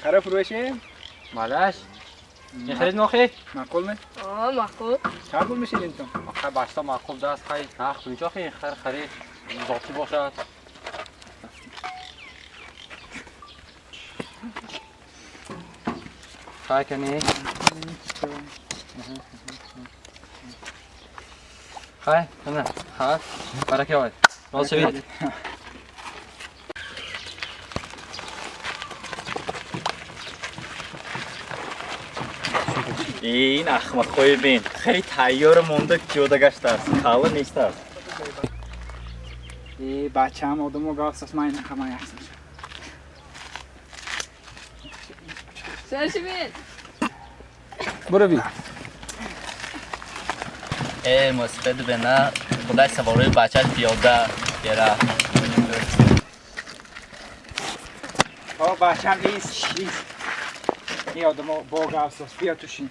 Хара фурӯшем? Малаш. Мехарид нохи? Маъқул ме? Аа, маъқул. Чанд пул мешид интон? Хай башта маъқул даст, хай нарх куничо хи хар харид зотӣ бошад. Хай кани. Хай, ана, ха, барака ой. Роз шавед. Ин ахмақҳои бин хеле тайёр монда пиёда гаштааст, калла нестааст. Э, бачаам одамо гавсас ман ина ман яксан. Саршивед. Бурави. Э, мосифед бена худай саворои бачааш пиёда гера. О, бачаам ис, ис. Ин одамо бо гавсас биё ту шин.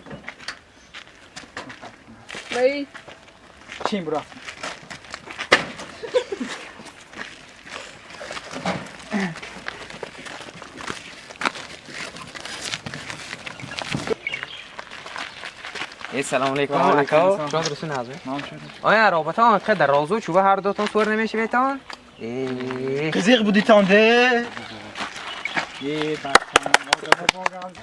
Бай. Чин бура. Салом алейкум Ва алейкум ака. салом. Чон درست نازه. Мам шуд. آیا رابطه هم خیلی در رازو چوبه هر دوتون سور نمیشه بیتان؟ ای қизиқ будитон де. Э, бачаам одамо бо гавс.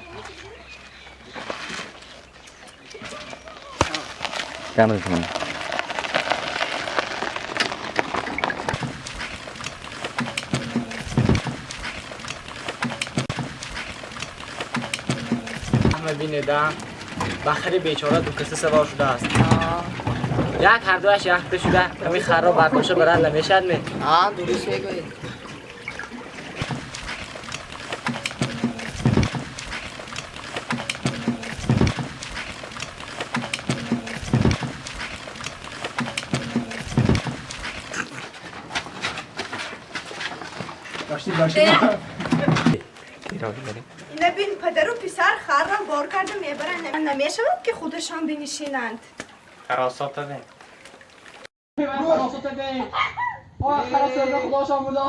Ҳама бинеда бахари бечора ду каса савор шудааст. Як ҳардуяш якта шуда, ҳамин харро бардошта барад намешад ме? Аа, дуруст мегӯед. Дошти, дошти. Ина бин, падару писар харро бор карда мебаранд. Намешавад, ки худашон бинишинанд. Харосота бин. Худошон бурда.